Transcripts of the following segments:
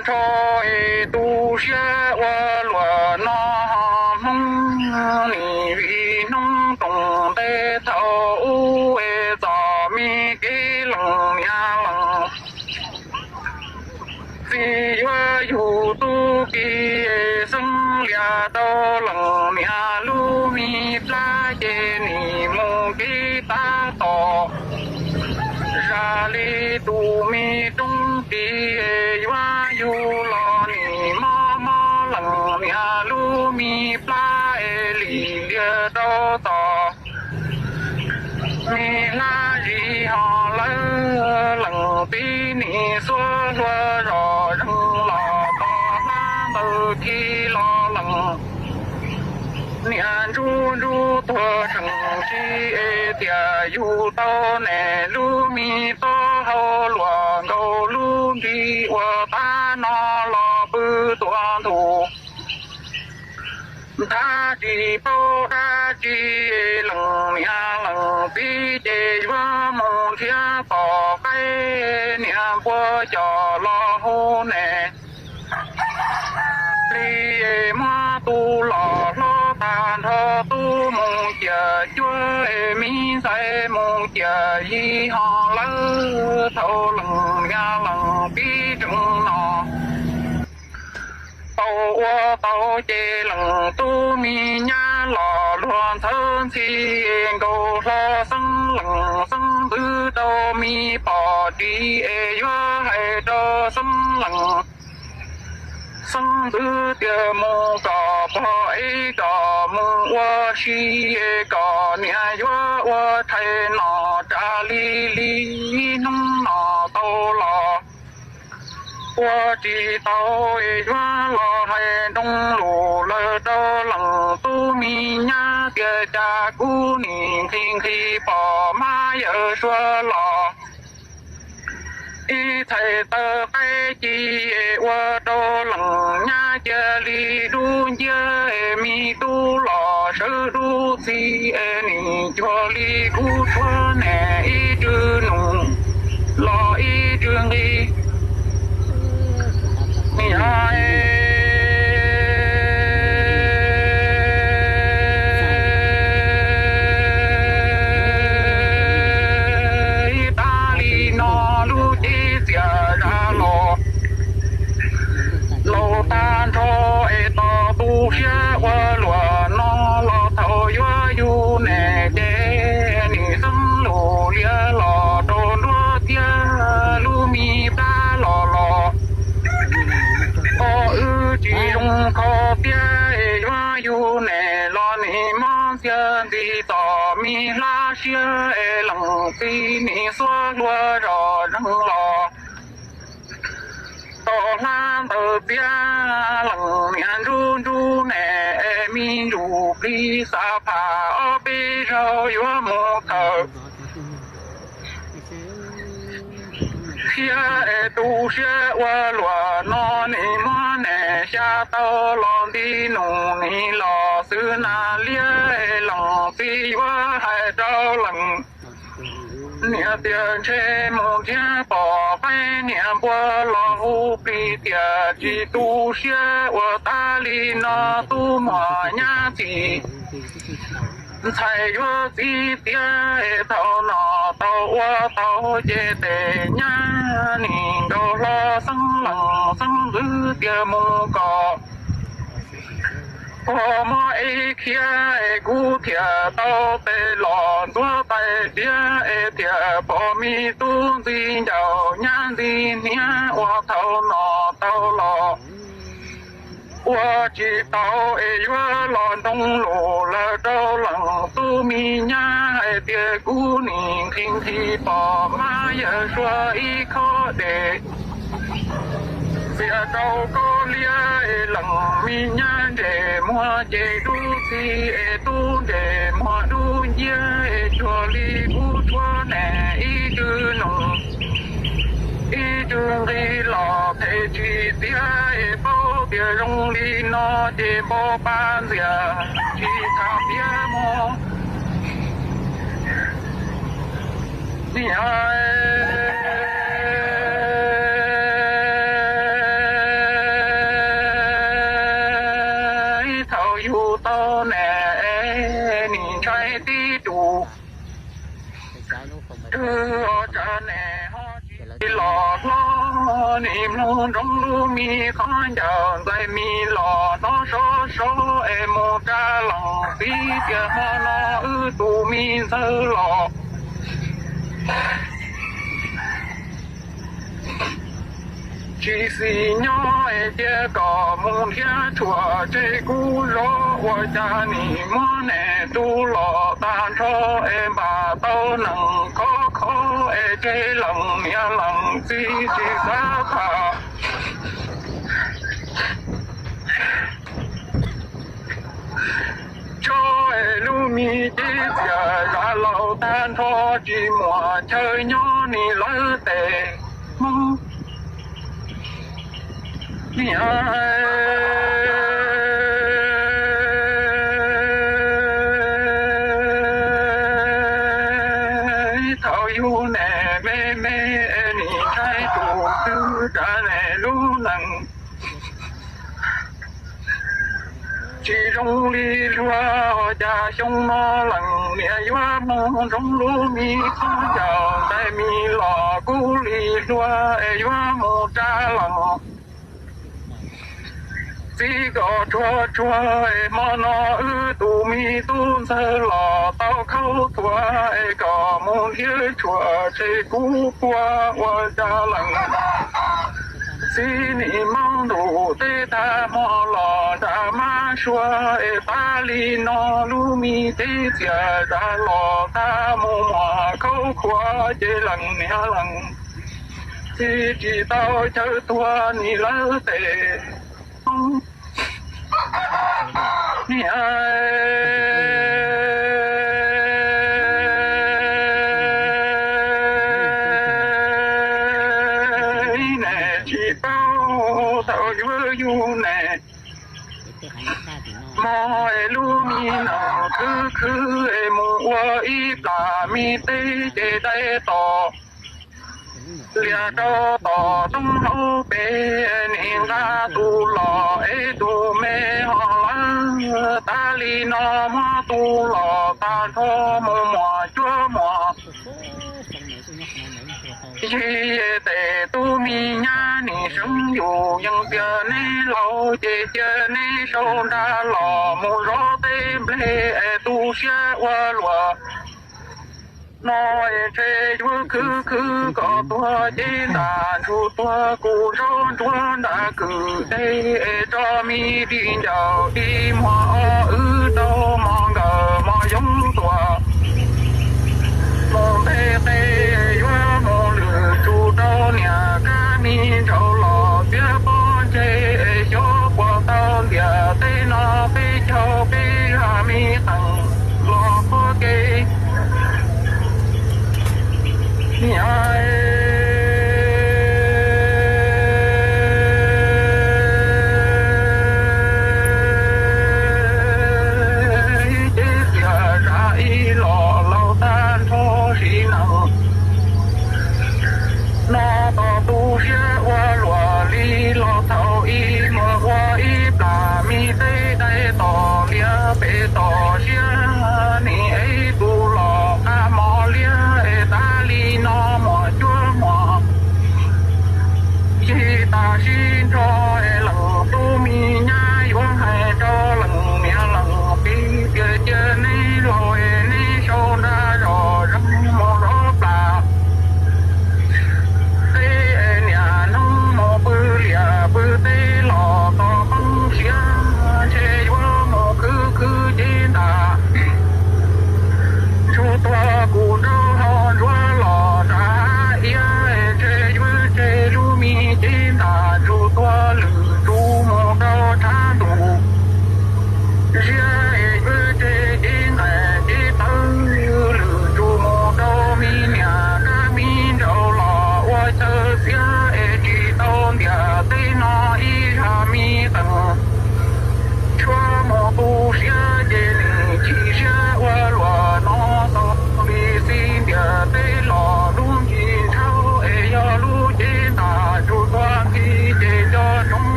nrho es tu siab ua luam no ho Hmoob nim vim hnub toom ntej thaum ub es txom me kev lees niam lees txiv yuav yug tub ki xeeb lias rau lees niam lub me plab ces nim mus kev tab tom zam li tus me roob ris yuav yug los nim mob mob lees niam lub me plab es lim lias rau tom me hlab zis ho lawv lees tib nim xuab hlua zom zees los tom hlab ntawd khi los lees niam ntsuj ntsuj tuag tseem tsis es tias yug tau nim lub me taub hau luam nkaus lub nrig ua tab no los pw tuaj ntug. Nthab tsis paub dab tsi, lees niam lees txiv ces yuav mus nrhiav tom qaib, niam npua coj los hu nim plig, muab tus los hlob tag nrho tub mus ciam cuab, me ntxhais mus ciam yig ho lawv thaum lees niam lees txiv tseem no tau ua tau ces lees tub me nyab los luag ntxhawb ntxhi nkaus hlo xeeb lees xeeb ntxwv rau me pom ris es yuav hais rau xeeb lees xeeb ntxwv tias mus kom pog ib kom mus ua si kom niam yuav ua rhais no tsa li li hnub no tau los ua tsis tau es yuav los hais nroo lus lawm rau lees tub me nyab tias cas kuv nim nqhis nqhis pom mab yawm suav los ib txhais taw qaib ci es ua rau lees nyab cia li dub nciab es me tub los sawv dub txi es nim cuag li kuv tshuav nim ib tsw num los ib tsw nqi nim hais ib tag li no lub cev txias zam los laus tag nrho es tos tu siab ua luam no los thaum yuav yug nim ces nim xeeb lus liab los rau nruab thiab lub me plab los los o wb tsis zoo kho tiab es yuav yug nim los nim mob ntxiag ntxi txom me hlab siab es lees txiv nim xuab hlua zom zees los tom hlab ntawd tiab lees niam ntsub ntsub nim es me ntsuj plig xav pham ob peb zaug yuav mus tawm thiab es tu siab ua luam no nim muab nim xya tau los nti nus nim los xwb na liab es lees txiv yuav hais rau lees niam tias ntshe mus nrhiav pom qaib niam npua los hu plig tias tsis tu siab ua tag li no tub muam nyab txim ntxhais yuav txiv tiag es thaum no tau ua tau ces tes nyab nim nkaus hlo xeeb lees xeeb ntxwv tias mus kom puag muab ib khiav es kuv thiaj tau tes los ntxuav tais diav es thiaj pom me tub ntxi ncaus nyab ntxi hniab ua thaum no tau los ua tsis tau es yuav los nroo lus lawm rau lees tub me nyab hais tias kuv nim nqhis nqhis pom mab yawm suav ib khob dej xiam rau koj liab es lees me nyab ntsej muag ces dub txi es tub ntsej muag dub nciab es cuag li kuv tshuav nim ib tsw num ib tsw nqi los phem tsis tiag es paub tias zoo li no ces npau pa ntxias tsis tham piav mus nim hais yug tau ne, nim ntshai tib tug. Twb ua cas ne ho tsis los hlob, nim mloog nroo lub me qhov ncaws ntxais mis los hnov sov sov es mus rau lees txiv tias hmo no wb tus me ntxawg los tsis xis nyob es cia kom mus nrhiav tshuaj tseg kuv zov. Ua cas nim muab niam tub los tag nrho es npam tau nees khov kho es tseg lees niam lees txiv tsis xav tham. Tso es lub me cev txias zam laus tag nrho tsis muaj chaw nyob nim lawv tes Hmoob. Niam, thaum yug niam me me es nim ntshai tus twg rau niam lub neej tsis zoo li luag. Ua cas xyoo no lees niam yuav mus nroo lub me qhov ncaws ntxais mis los kub li luag es yuav mus rau lees txiv kom tsuag tsuag es hmo no wb tus me tub ntxawg los tau khaub thuas es kom mus nrhiav tshuaj tseg kuv puag. Ua cas lees txiv nim maub ntuj teb tag hmo los nram mab sua es tas li no lub me cev txias zam los tag mus muag khaub khuav ces lees niam lees txiv tsis tau chaw tuag nim lawv tes Hmoob. Niam, niam tsis paub thaum yuav yug niam hmo es lub me nees khwv khwv es mus ua ib plam me teb ces dai tos lias rau tom roob hauv pes nim nqa tus los es tus me ho lawv tas li no muab tus los tag nrho mus muag cuab muag yig tes tub me nyab nim seev yus yees tias neb laus ces cia neb sau nra los mus zov teb nplej es tu siab ua luaj. No es ntshe yuav khwv khwv kom tuag ces ntam ntsuj tuag kuv zaub ntsuab nram kwm teb es tso me di ncaus di muag o wb rau mos nkawm mos yoov tuaj mus nte qe yuav mus lwm tus rau niam kab mi nraud los txiav pob ntseg xyov puas tau ntiam teb no peb caug peb zaj me qees los qhuab kev. Niam, cev txias zam ib los laus tag nrho sim neej no tos tu siab ua luaj li los thaum ib mus ua ib plam me teb dai tos liab pem tos siab nim ev tus los qab mos liab es tas li no muag cuab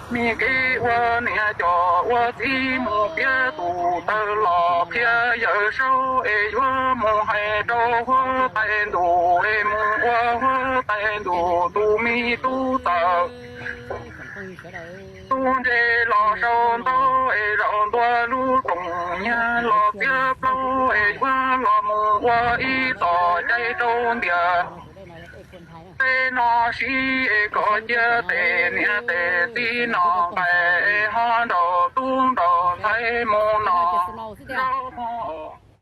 Mi kev ua niam coj ua txiv mus piav tus tawv los qhia yawm saub es yuav mus hais rau huab tais ntuj es mus ua huab tais ntuj tus me tub txawm tub ntse los sau ntaub es zaum ntua lub rooj nyag los txiav plaub es yuav los mus ua ib tom cai rau ntiag. Tej no siv es koj cia tes niam tes txiv no nqaim es ho nraug tub nraug ntxhais mus no.